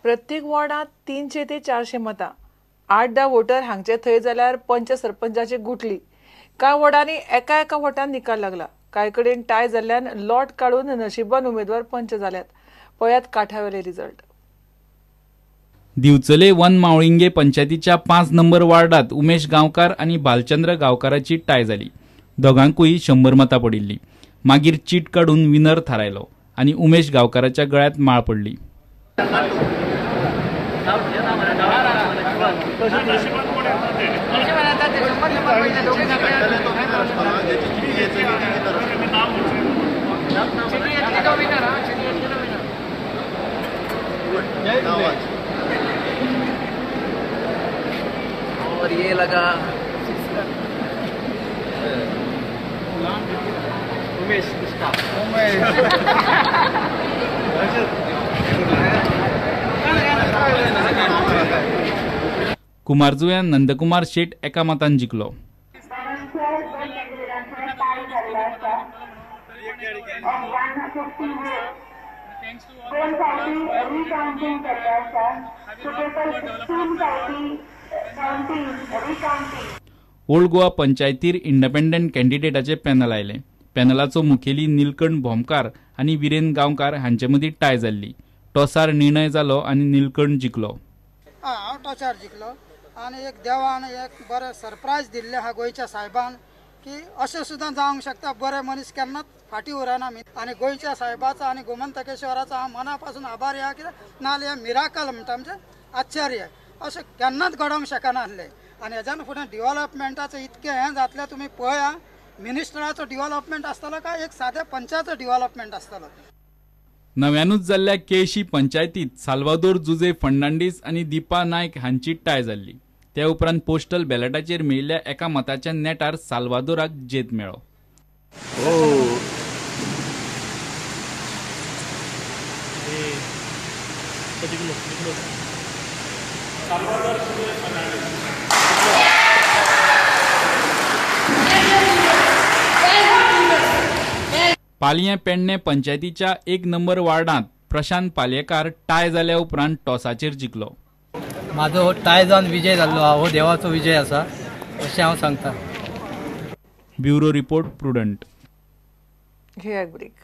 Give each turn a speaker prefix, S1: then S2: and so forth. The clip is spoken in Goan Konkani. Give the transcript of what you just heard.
S1: प्रत्येक वॉर्डांत 300 ते 400 मतां. 8-10 वोटर हांगचे थंय जाल्यार पंच सरपंचाची गुटली. कांय वॉर्डांनी एका एका वोटान निकाल लागला. कांय कडेन टाय जाल्ल्यान लॉट काडून नशिबान उमेदवार पंच जाल्यात. पळयात काठावेले रिजल्ट.
S2: दिवचले वन मावळिंगे पंचायतीच्या 5 नंबर वार्डात उमेश गांवकार आनी भालचंद्र गांवकाराची टाय जाली. दोगांकूय 100 मतां पडिल्ली. मागीर चीट काडून विनर थारायलो आनी उमेश गांवकाराच्या गळ्यात माळ पडली.
S3: और ये लगा उमेश
S2: कुमारजुव्या नंदकुमार शेट एका मतान जिखलो. ओल्ड गोवा पंचायतीर इंडिपेंडंट कॅन्डिडेटाचे पॅनल आयलें. पॅनलाचो मुखेली निलकंठ भोमकार आनी विरेन गांवकार हांचे मदीं टाय जाल्ली. टॉसार निर्णय जालो आनी निलकंठ जिखलो.
S4: हांव टॉसार जिखलो आनी एक देवान एक बरें सरप्रायज दिल्लें आहा गोंयच्या साहेबान की अशें सुद्दां जावंक शकता. बरे मनीस केन्नाच फाटीं उरना. आनी गोंयच्या साहेबाचो आनी गोमंतकेश्वराचो हांव मना पासून आभारी आहा. कित्याक नाजाल्यार मिराकल म्हणटा आमचें आश्चर्य अशें केन्नाच घडोवंक शकनासलें. आनी हेज्यान फुडें डिवलपमेंटाचें इतकें हें जातलें तुमी पळया. मिनिस्टराचो डिवलपमेंट आसतलो काय एक साद्या पंचाचो डिवलपमेंट आसतलो.
S2: नव्यानूच जाल्ल्या केशी पंचायतीत साल्वादोर जुजे फर्नांडीस आनी दीपा नायक हांची टाय जाल्ली. त्या उपरांत पोस्टल बॅलेटाचेर मेळिल्ल्या एका मताच्या नेटार साल्वादोराक जेत मेळ्ळो. पालयें पेडणे पंचायतीच्या 1 नंबर वार्डांत प्रशांत पालयेकार टाय जाल्या उपरांत टॉसाचेर जिखलो.
S5: म्हाजो हो टाय जावन विजय जाल्लो आहा, हो देवाचो विजय आसा अशें हांव सांगता.
S2: Bureau report, Prudent.
S1: घेया ब्रेक.